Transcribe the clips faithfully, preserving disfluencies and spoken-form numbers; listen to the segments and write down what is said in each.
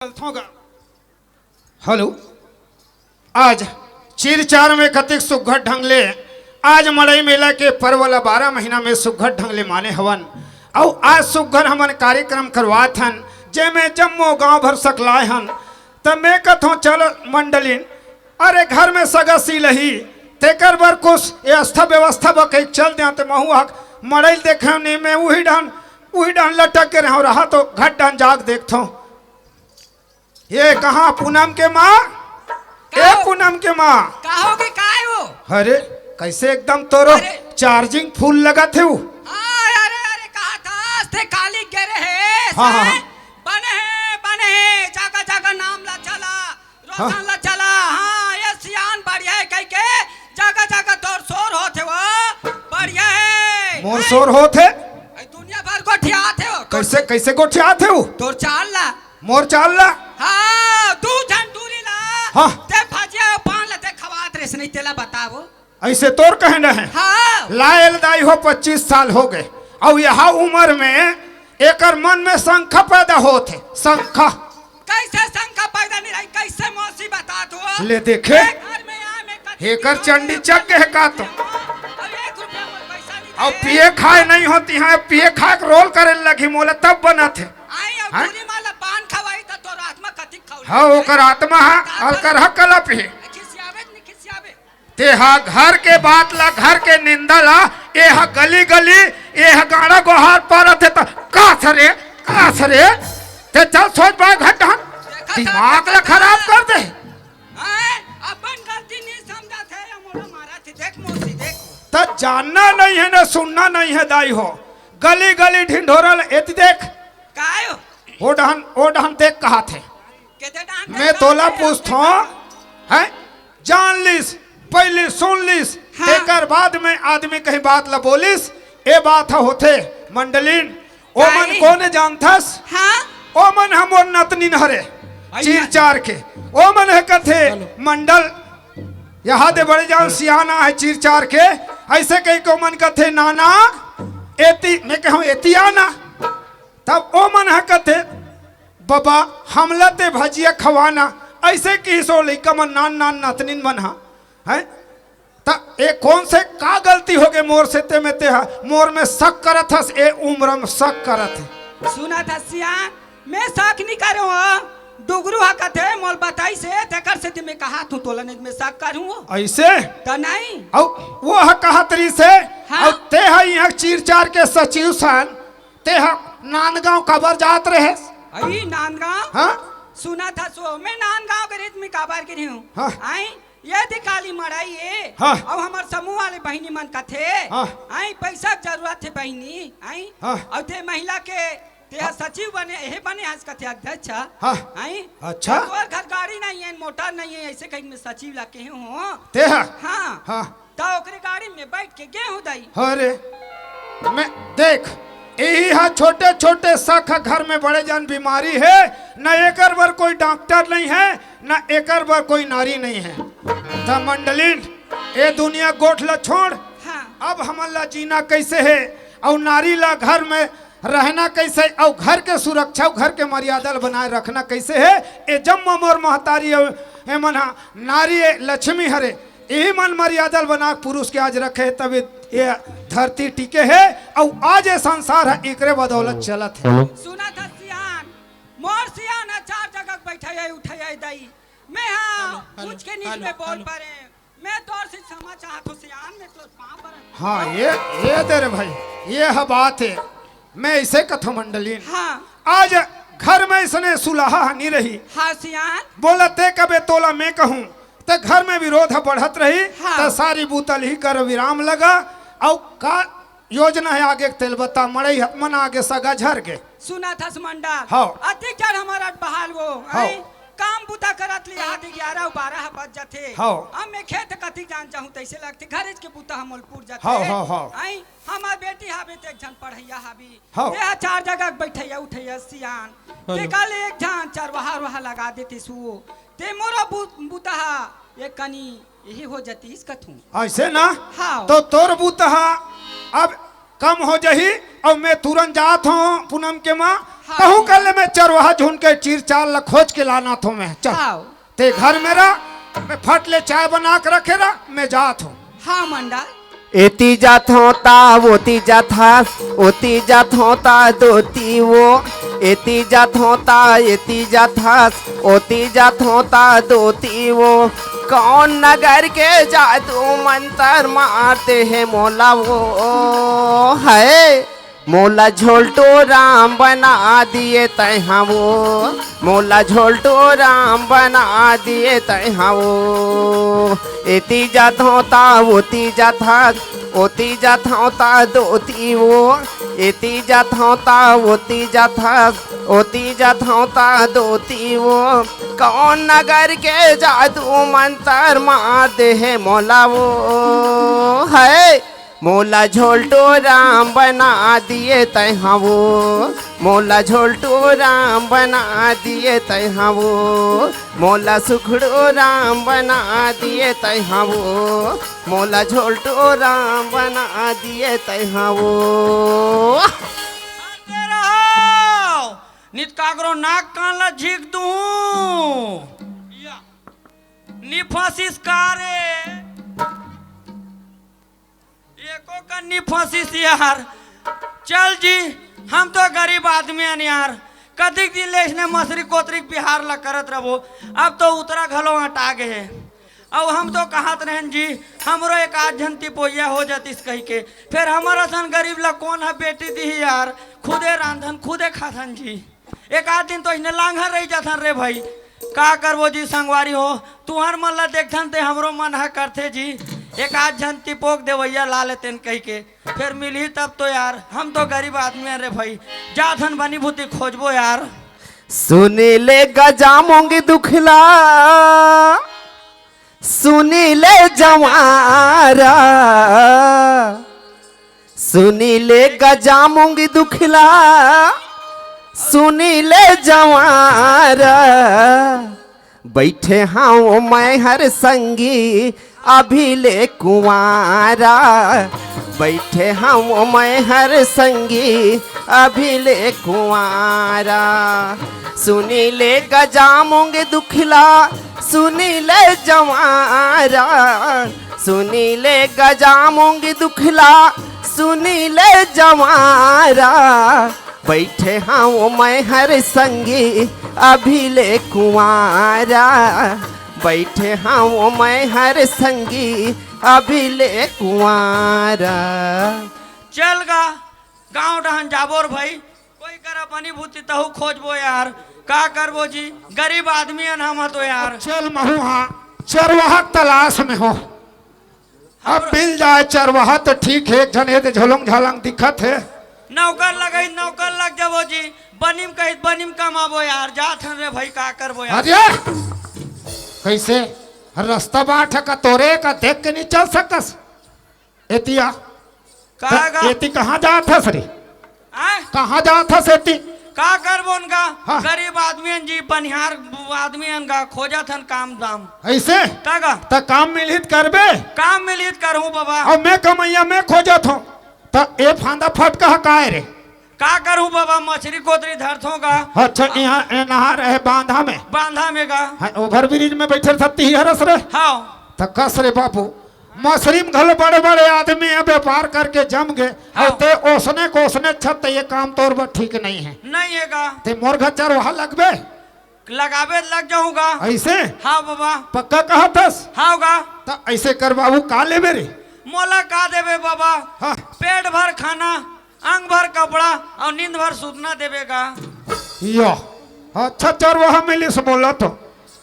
चलथों गा। हेलो, आज चीरचार में कतिक सुघर ढंग ले, आज मड़ई मेला के पर्व ला बारह महीना में सुघर ढंग ले माने हवन। अउ आज सुघर हमन कार्यक्रम करवात हन, जेमे जम्मो गांव भर सकलाय हन। त मैं कथों, चल मंडलिन, अरे घर में सगा सीलही, तेकर बर कुछ व्यवस्था, व्यवस्था बर कहिके चल दें, त महू ह मड़ई ल देखेंव नहीं, मैं उही डहन, उही डहन लटक के रहेंव, रहा तो घट डहन जाके देखथों। ये कहाँ पूनम के माँ? ए का हो? पूनम के माँ। का हो गे, काय हो? अरे, कैसे एकदम तोरो अरे। Charging full लगत हे वो? हाँ, अरे, अरे, कहा था, ते काली गे रहे, हाँ, हाँ, हैं? हाँ। बने हे, बने हे, जगह, जगह नाम ला चला, रोशन हाँ। ला चला, हाँ, ये सियान बढ़िया हे कहिके, जगह, जगह तोर शोर होत हे वो, बढ़िया हे। मोर हैं? शोर होत हे? ए, दुनिया भर गोठियात हे वो, तोर कैसे, कैसे गोठियात हे वो? तोर चाल ला। मोर चाल ला? हाँ, दू झन टूरी ला। हाँ। ते भजिया अउ पान ला ते खवात रेस नहीं, तेला बतावो। ऐसे तोर कहना हे? हाँ। लायल दाई हो, पच्चीस साल हो गए, अउ यहा उमर में एकर मन में शंका पैदा होत हे, शंका। कैसे शंका पैदा नहीं रही, कैसे मौसी बता दो? ले देखे। ए घर में आए में कथी एकर दिमाग चंडी में चक के हे का तो? अब एक रुपया मोर पैसा नहीं अउ दे। पिए खाए नहीं होती हैं, पिए खाए के रोल करे लगी मोला तब बनत हे। आई अउ हैं? टूरी माँ ला पान खवाई त तोर आत्मा कतिक खौली हाँ, जाए। ओकर आत्मा हा, बतावो। अलकर हा कलप हे। खिसियावे त नहीं खिसियावे। तेहा घर के बात ला, घर के निंदा ला, एहा गली गली, एहा गाड़ा गोहार पारत हे त का सरे, का सरे? ते चल सोच बाय घर डहन। देखा था, दिमाग ला देखा था। खराब कर दे। हैं? अपन गलती नहीं समझा थे, या मोला मारा थे। देख मौसी, देख। त जानना नहीं हे ना सुनना नहीं हे दाई हो। गली गली ढिंढोरा ल एती देख। काय हो? ओ डहन, ओ डहन देख कहा थे। केते डहन मैं देख तोला कहा थे? पूछथों, हैं? जान लिस, पहली सुन लिस, हाँ। तेकर बाद में आदमी कहीं बात ल बोलिस, ए बात ह होथे, मंडलिन। ओमन काई? कोन जानथस? हाँ? ओमन ह मोर नतनिन हरे, भैया। चीर चार के। ओमन ह कथे, चलो। मंडल, यहाँ दे बड़े जान सियाना है चीर चार के। ऐसे कही के ओमन कथे, नाना, एती, मैं कहूँ, एती आना। तब ओमन ह कथे, बबा, हमला ते भजिया खवाना। ऐसे किहिस ओ लइका मन, नान नान नतनिन मन ह, हैं? त ए कोन से का गलती होगे मोर से, ते में ते ह मोर में शक करत हस, ए उम्र में शक करत हे। सुनत हस सियान, मैं शक नहीं करूँ हो। डुगरू ह कथे, मोल बताइस हे, तेकर सेती मैं कहाथों तोला, नहीं मैं शक करूँ हो। ऐसे? त नहीं। अउ वो ह कहत रहिस हे, हाँ। अउ ते ह इहाँ चीर चार के सचिव सन, ते ह नांदगांव काबर जात रहेस? अई नांदगांव? हाँ? सुनत हस ओ, मैं नांदगांव गे रहेंव त मैं काबर गे रहेंव? हाँ। आई, एती काली मड़ई हे। हाँ। अउ हमर समूह वाले बहिनी मन कथे। हाँ। आई, पैसा के जरूरत हे बहिनी। आई। हाँ। अउ ते महिला के, ते ह हाँ। सचिव बने, हे बने हस कथे अध्यक्ष। हाँ। आई। अच्छा। तोर घर गाड़ी नहीं हे, मोटर नहीं हे, ऐसे कहिके मैं सचिव ला केहे हों। ते ह? हाँ। हाँ। त ओकरे गाड़ी में बैठ के गे हों दाई। अरे, मैं, देख, इही ह छोटे-छोटे शक ह घर में बड़े जान बीमारी हे, न एकर बर कोई डॉक्टर नहीं हे, न एकर बर कोई नारी नहीं हे। त मंडलिन, ए दुनिया गोठ ल छोड़, हाँ। अब हमन ल जीना कैसे हे, अउ नारी ल घर में रहना कैसे, अउ घर के सुरक्षा, अउ घर के मर्यादा ल बनाए रखना कैसे हे, ए जम्मो मोर महतारी अउ एमन ह नारी ए लक्ष्मी हरे, इही मन मर्यादा ल बना के पुरुष के आज रखे हे, तब ये धरती टिके हे, अउ आज ये संसार ह एकरे बदौलत चलत हे। हेलो। सुनत हस सियान, मोर सियान ह चार जगह के बैठे हे, उठे हे दाई। मैं ह हेलो, हेलो, ऊंच के नीच हेलो, में बोल हेलो। परे। मैं तोर से क्षमा चाहत हों सियान, मैं तोर पाँव परत हों। हाँ, ये, ये दे रे भाई, ये ह बात हे। मैं ऐसे कथों मंडलिन। हाँ। आज घर में इसने सुलहा ह नहीं रही। हाँ सियान। बोला ते कबे तोला मैं कहूँ, त घर में विरोध ह बढ़त रही, हाँ। त सारी बूता ल इही कर विराम लगा। अउ का योजना हे आगे के तेल बता, मड़ई ह मन आगे सगा झर गे। सुनत हस मंडल। हाँ। अतिक जड़ हमर अटबहाल वो, हाँ। आई, काम बूता करत ले आदि ग्यारह अउ बारह बज जथे। हाँ। अब मैं खेत कतिक जान जाहूँ, तइसे लगथे, घरेच के बूता ह मोल पुर जथे। हाँ, हाँ, हाँ। आई, हमर बेटी हाबे ते एक झन पढ़इया हाबे। हाँ। ते ह चार जगह के बैठइया उठइया सियान। हेलो। ते कल एक झन चरवाहा उरवाहा लगा देतिस वो। ते मोरो बू-, बूता ह एक कनी इही हो जतिस कथूँ। ऐसे ना? हाँ। तो तोर बूता ह अब कम हो जही, अउ मैं तुरंत जात हों पूनम के माँ, कहूँ कर ले, मैं चरवाहा झुंड के चीर चाल ला खोज के लानत हों मैं। चल, हाव। ते घर में रह, मैं फट ले चाय बना के रखे रह, मैं जात हों। हाँ मंडल। एती जात हों ता ओती जात हस, ओती जात हों ता दोती वो। एती जात हों ता एती जात हस, ओती जात हों ता दोती वो। कौन नगर के जादू मंतर मारते हे मोला वो, है। मोला झोलटो राम बना दिए तैं हा वो, मोला झोलटो राम बना दिए तैं हा वो। एती जात हों ता ओती जात हस, ओती जात हों ता दोती वो। एती जात हों ता ओती जात हस, ओती जात हों ता दोती वो। कौन नगर के जादू मंतर मार दे हे मोला वो, है। मोला झोलटो राम बना दिए तैं हा वो, मोला झोलटो राम बना दिए तैं हा वो, मोला सुखड़ो राम बना दिए तैं हा वो, मोला झोलटो राम बना दिए तैं हा वो। शांत रहो, नित काकरो नाक कान ला झीक दूं। नी फंसिस का रे? एको कन नी फंसिस यार। चल जी, हम तो गरीब आदमी हन यार, कतिक दिन ले इसने मसरी कोतरी के बिहार ला करत रबो, अब तो उतरा घलो अटा गे हे। अउ हम तो कहत रहेन जी, हमरो एक आध झन तिपोइया हो जातिस कहिके, फेर हमर असन गरीब ला कोन ह बेटी दिही यार, खुदे रांधन खुदे खाथन जी। एक आध दिन तो इसने लांघा रहि जाथन रे भाई। का करबो जी संगवारी हो, तुहर मन ला देखथन ते हमरो मन ह करथे जी। एक आध झन तिपोक देवइया ला लेतेन कहिके, फेर मिलही तब तो यार, हम तो गरीब आदमी हन रे भाई, जाथन बनी भूती खोजबो यार। सुनी ले गजामुंगी दुखला, सुनी ले जवारा, सुनी ले गजामुंगी दुखला, सुनी ले जवारा। बैठे हंव मैं हर संगी अभी ले कुंवारा, बैठे हंव मैं हर संगी अभी ले कुंवारा। सुनी ले गजामुंगी दुखला, सुनी ले जवारा, सुनी ले गजामुंगी दुखला, सुनी ले जवारा। बैठे हंव मैं हर संगी अभी ले कुंवारा, बैठे हंव मैं हर संगी अभी ले कुंवारा। चल गा, गांव डहन जाबो रे भाई, कोई करा बनी भूती तहू खोजबो यार, का करबो जी, गरीब आदमी हन हम तो यार। चल महू हा चरवाहा तलाश में हों। अब मिल जाए चरवाहा त ठीक हे, एक झन ए दे झोलंग झालंग दिखत हे। नौकर लगई, नौकर लग जाबो जी, बनिम कहित बनिम कमाबो यार, जात हन रे भाई, का करबो यार। अरे कइसे रस्ता बाट हे का तोरे का देख के नहीं चल सकस? एतिया का त गा? एती कहाँ जात हस रे? आय? कहाँ जात हस एती? का करबो न गा? हाँ। गरीब आदमी हन जी, बनिहार आदमी हन गा, खोजत हन काम दाम। अइसे? त गा? त काम मिलही त करबे? काम मिलही त करहूँ बाबा। अउ मैं कमइया मैं खोजत हों, त ए फांदा फटका ह काय रे? का करहूँ बाबा, मछरी कोतरी धरथों गा। अच्छा, इहाँ ए नहर हे बांधा में? बांधा में गा। हाँ, ओवर ब्रिज में बइठे रहती हरस रे? हाँ। त कस रे बाबू, मसरी म घलो बड़े-बड़े आदमी हे, व्यापार करके जम गे, हाँ। अउ ते ओसने के ओसने छत, ये काम तोर बर ठीक नइ हे। नइ हे गा। ते मोर घर चरवाहा लगबे? लगाबे त लग जाहूँ गा। अइसे? हाँ बाबा। पक्का कहत हस? हाँ गा। त अइसे कर बाबू, का लेबे रे? मोला का देबे बाबा? हाँ। पेट भर खाना, अंग भर कपड़ा अउ नींद भर सुतना देबे गा। या, अच्छा चरवाहा मिलिस मोला तो।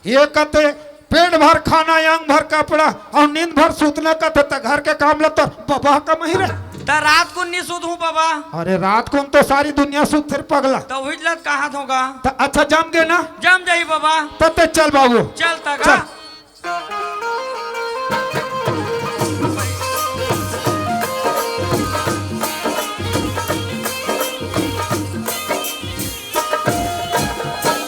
ये कथे पेट भर खाना, अंग भर कपड़ा अउ नींद भर सुतना कथे, त घर के काम ल तोर बबा कमही रे। त रात कुन नी सुतहूँ बबा। अरे रात कुन तो सारी दुनिया सुतथे रे पगला। त उहिच ल कहत हों गा। त अच्छा जम गे ना? जम जाही बबा। त ते चल बाबू। चल त गा। चल।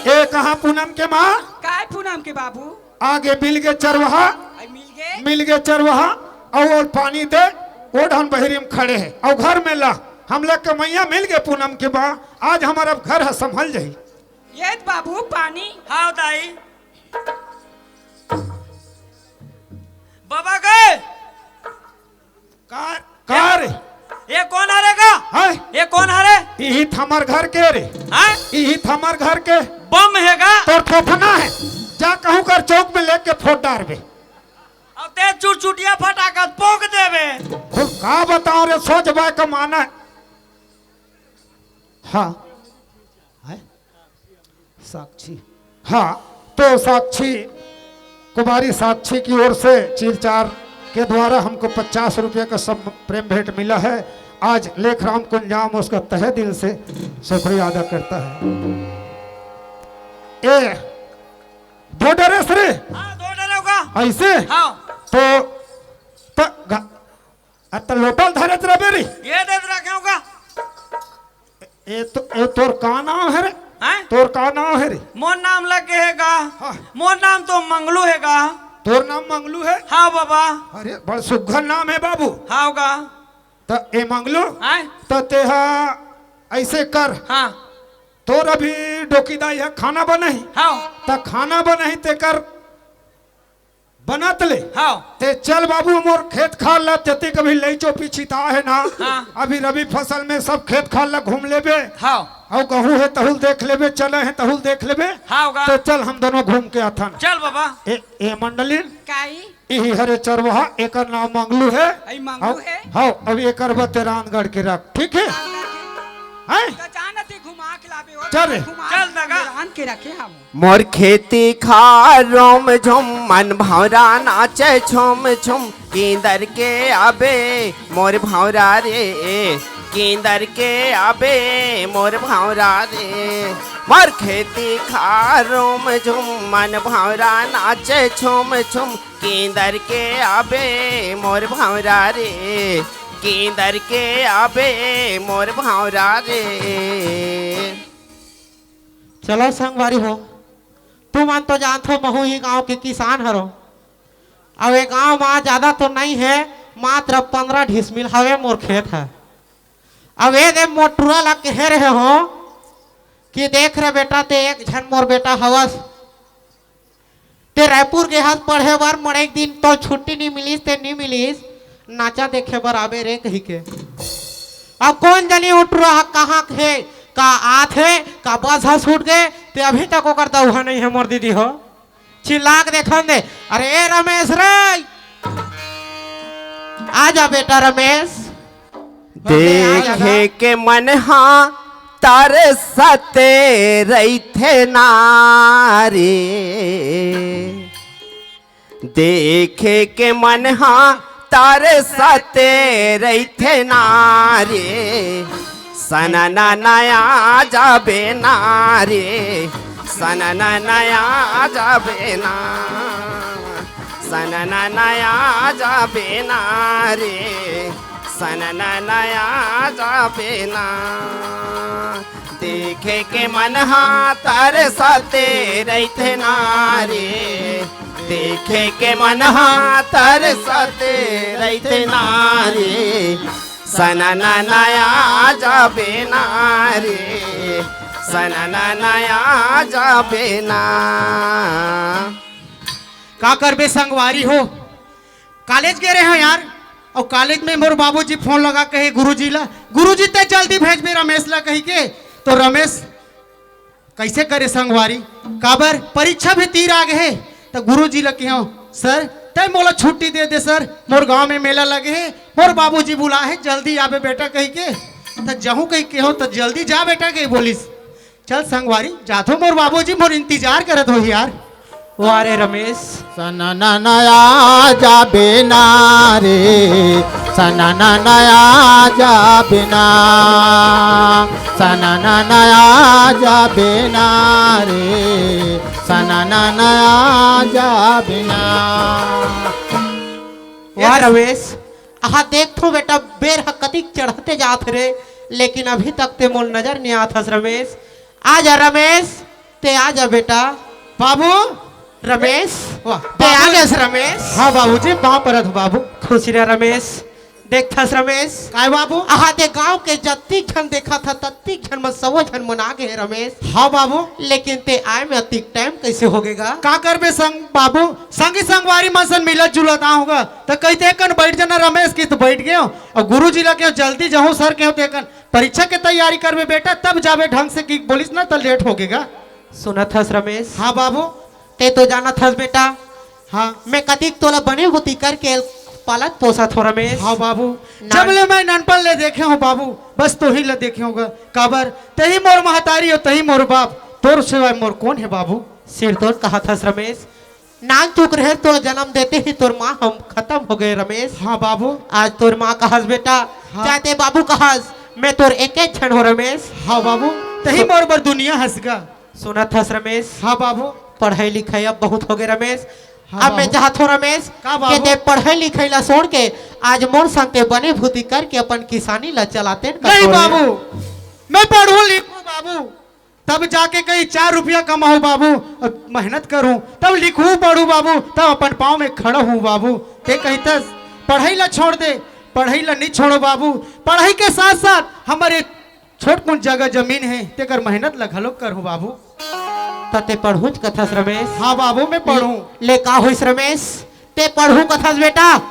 ए कहाँ पूनम के माँ? काय पूनम के बाबू? आगे मिल गे चरवाहा, आई मिल गे। मिल गे चरवाहा, अउ ओला पानी दे, ओ डहन बहिरी म खड़े हे, अउ घर में ला। हम लोग के मइया मिल गए पूनम के माँ, आज हमर अब घर ह संभल जाही। ये बाबू पानी। हाव दाई। बाबा गए। का, का रे? ये कोन हरे गा? हैं? ये कोन हरे? इही त हमर घर के रे। हैं? इही त हमर घर के। बम हे गा? तोर थोथना हे। जा कहूँ कर चौक में लेके फोड़ डारबे। अब ते चुरचुटिया फटाका पोक देबे। खुद का बताओ रे, सोच बाय का माना। हाँ। हैं? साक्षी। हाँ, तो साक्षी, कुमारी साक्षी की ओर से चीरचार के द्वारा हमको पचास रुपये का सम-, प्रेम भेंट मिला है। आज लेखराम कुंजाम उसका तहे दिल से शुक्रिया अदा करता है। ए, दो डरे रे। हाँ, दो डरे होगा। ऐसे? हाँ। तो, तो ग-, अत लोटल धरत रबे रे। ये देत रखे होगा। ए तो, ए तोर का नाम हे रे? हैं? तोर का नाम हे रे? मोर नाम लगे हे गा। हाँ। मोर नाम तो मंगलू हे गा। तोर नाम मंगलू हे? हाँ बाबा। अरे, बड़ सुग्घर नाम हे बाबू। हाँ गा। त ए मंगलू, हैं? त तेहा ऐसे कर। हाँ। तोर अभी डोकी दाई हे, खाना बनही। हाँ। त खाना बनही तेकर बनत ले। हाँ। ते चल बाबू, मोर खेत खार ला जतिक अभी लइचो पिछिता हे ना, हाँ। अभी रबी फसल में सब खेत खार ला घूम लेबे। हाँ। अउ गहूं हे तहू ल देख लेबे, चना हे तहू ल देख लेबे। हाँ, होगा। ते चल हम दोनों घूम के आथन। चल बाबा। ए, ए मंडलिन। काई? इही हरे चरवाहा, एकर नाम मंगलू हे। अई मंगलू अउ, हे? हाँ, अब एकर बर ते रांध गढ़ के रख, ठीक हे? हैं? त जान ते घुमा के लाबे, ओ चल रे। घुमा चल दगा। रांध के रखे हम। मोर खेती खार रोम झोम, मन भौंरा नाचे छुम छुम। किंदर के आबे मोर भौंरा रे, किंदर के आबे मोर भौंरा रे। मोर खेती खार रोम झुम, मन भौंरा नाचे छुम छुम। किंदर के आबे मोर भौंरा रे, किंदर के आबे मोर भौंरा रे। चलो संगवारी हो, तुमन तो जानथो, महू ही गांव के किसान हरो। अब ये गांव मा ज्यादा तो नहीं हे, मात्र पंद्रह डिसमिल हवे मोर खेत हे। अब ये दे मोर टूरा ला कहे रहे हो कि देख रे बेटा, ते एक झन मोर बेटा हवस, ते रायपुर गे हस पढ़े बर, मोर एक दिन तो छुट्टी नी मिलिस, ते नी मिलिस, नाचा देखे बर आबे रे कहिके। अब कोन जनी ओ टूरा ह कहाँ के हे, का आत हे, का बस ह छूट गे, ते अभी तक ओकर दउहा नहीं हे मोर दीदी हो। चिल्ला के देखन दे, अरे ए रमेश रे, आ जा बेटा रमेश। देखे के मन हा तरसते रहिथे ना रे, देखे के मन हा तरसते रहिथे ना रे, सननन आ जाबे ना रे, सननन आ जाबे ना, सननन आ जाबे ना रे, सननन आ जाबे ना। देखे के मन हा तरसते रहिथे ना रे, देखे के मन हा तरसते रहिथे ना रे, सननन आ जाबे ना रे, सननन आ जाबे ना। का करबे संगवारी हो, कॉलेज गे रहे हंव यार, अउ कॉलेज में मोर बाबूजी फोन लगा कहे गुरुजी ला, "गुरुजी ते जल्दी भेजबे रमेश ला," कहिके। तो रमेश कइसे करे संगवारी, काबर परीक्षा भी तीर आ गे हे। त गुरुजी ला कहेंव, "सर, ते मोला छुट्टी दे दे सर, मोर गांव में मेला लगे हे, मोर बाबूजी बुलाए हे, जल्दी आबे बेटा," कहिके। त जहूं कहिके कहेंव, "त जल्दी जा बेटा," कहि बोलिस। चल संगवारी, जाथो मोर बाबूजी मोर इंतजार करत होही यार। वाह रे रमेश। सननन आ जाबे ना रे, सननन आ जाबे ना, सननन आ जाबे ना रे, सननन आ जाबे ना। वाह रमेश, आहा देखथो बेटा, बेर ह कतिक चढ़ते जात रे, लेकिन अभी तक ते मोल नजर नइ आत हस रमेश। आ जा रमेश, ते आ जा बेटा। बाबू। रमेश, वाह, ते आ बाबू। गयस रमेश। हाँ बाबूजी, पाँव परत हंव बाबू। खुश रह रमेश, देखथस रमेश? काय बाबू? आहा, ते गांव के जत्ती झन देखत ह, तत्ती झन म सबो झन मन आ गे हे रमेश। हाँ बाबू। लेकिन ते आए में अतिक टाइम कैसे होगे गा? का करबे संग बाबू, संगी संगवारी मन सन मिलत जुलत आ होगा, त कहिथे एकन बैठ जाना रमेश, कि त बैठ गेंव, अउ गुरुजी ला केंव जल्दी जाहूं सर, केंव ते एकन परीक्षा के तैयारी करबे बेटा, तब जाबे ढंग से, कि बोलिस ना त लेट होगे गा। सुनत हस रमेश? हाँ बाबू। ते तो जानत हस बेटा, हाँ। मैं कतिक तोला बने भूती करके पालत पोसत हों रमेश। हाँ बाबू। ना। जब ले मैं ननपन ले देखे हों बाबू, बस तोही ला देखे हों गा। काबर? तेही मोर महतारी अउ तेही मोर बाप, तोर सिवाय मोर कोन हे बाबू? सिरतोन कहत हस रमेश, नानचुक रहेस तोला जनम देते ही तोर माँ हम खतम हो गे रमेश। हाँ बाबू। आज तोर माँ कहस बेटा, हाँ। चाहे ते बाबू कहस, मैं तोर एके झन हों रमेश। हाँ बाबू, तेही सु- मोर बर दुनिया हस गा। सुनत हस रमेश? हाँ बाबू। पढ़ई लिखई अब बहुत होगे रमेश। हाँ अब मैं बाबू। चाहत हों रमेश, का बाबू? कि ते पढ़ई लिखई ला छोड़ के आज मोर संग ते बने भूती करके अपन किसानी ला चलातेन का नहीं छोड़ दे। बाबू, मैं पढ़हूं लिखहूं बाबू, तब जाके कहीं चार रुपया कमाहूं बाबू, अउ मेहनत करहूं, तब लिखहूं पढ़हूं बाबू, तब अपन पाँव में खड़ा होहूं बाबू। ते कहिथस पढ़ई ला छोड़ दे, पढ़ई ला नहीं छोड़ों बाबू, पढ़ई के साथ साथ हमर छोटकुन जगह जमीन हे, तेकर मेहनत ला घलो करहूं बाबू। त ते पढ़हूंच कथस रमेश? हाँ बाबू, मैं पढ़हूं। ले का होइस रमेश, ते पढ़हूं कथस बेटा?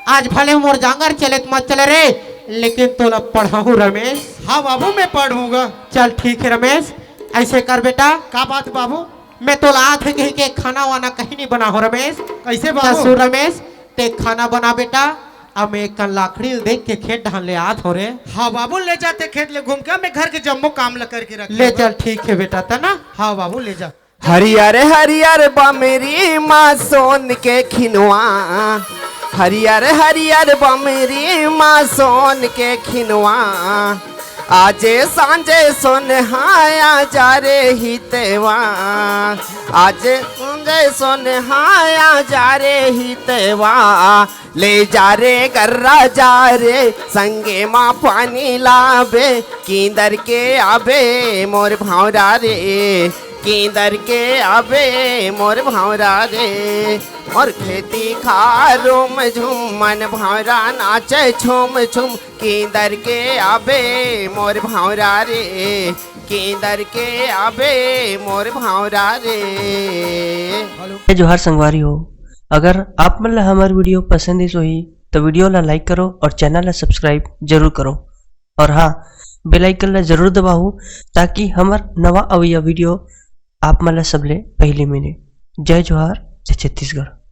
आज भले मोर जांगर चले त मत चले रे, लेकिन तोला पढ़हूं रमेश। हाँ बाबू, मैं पढ़हूं गा। चल ठीक हे रमेश, ऐसे कर बेटा। का बात बाबू? मैं तोला आथे कहिके खाना वाना कहीं नहीं बनाहूं रमेश। कैसे त बाबू? सुन रमेश, ते खाना बना बेटा, अब मैं एक कन लाखड़ी ल देख के खेत डहन ले आत हों रे। हाँ बाबू, ले जा ते खेत ले घूम के, मैं घर के जम्मो काम ला करके रख ले लेबा। चल ठीक हे बेटा, त ना? हाँ बाबू, ले जा। हरियर हरियर बमरी मा सोन के खिनवा, हरियर हरियर बमरी मा सोन के खिनवा, आजे सांझे सोनहा आ जा रे हितवा, आजे सांझे सोनहा आ जा रे हितवा, ले जा रे गर्रा जा रे, संगे मा पानी लाबे, किंदर के आबे मोर भौंरा रे, किंदर के आबे मोर भौंरा रे, मोर खेती खारो में झूमन भौंरा नाचे छुम छुम, किंदर के आबे मोर भौंरा रे, किंदर के आबे मोर भौंरा रे। जय जोहार संगवारी हो, अगर आप मन ला हमर video पसंद आइस होही, तो video ला like करो और channel ला subscribe जरूर करो। और हाँ, bell icon ला जरूर दबाओ, ताकि हमर नवा अवइया video आप मन ला सबले पहली मिले। जय जोहार, जय छत्तीसगढ़।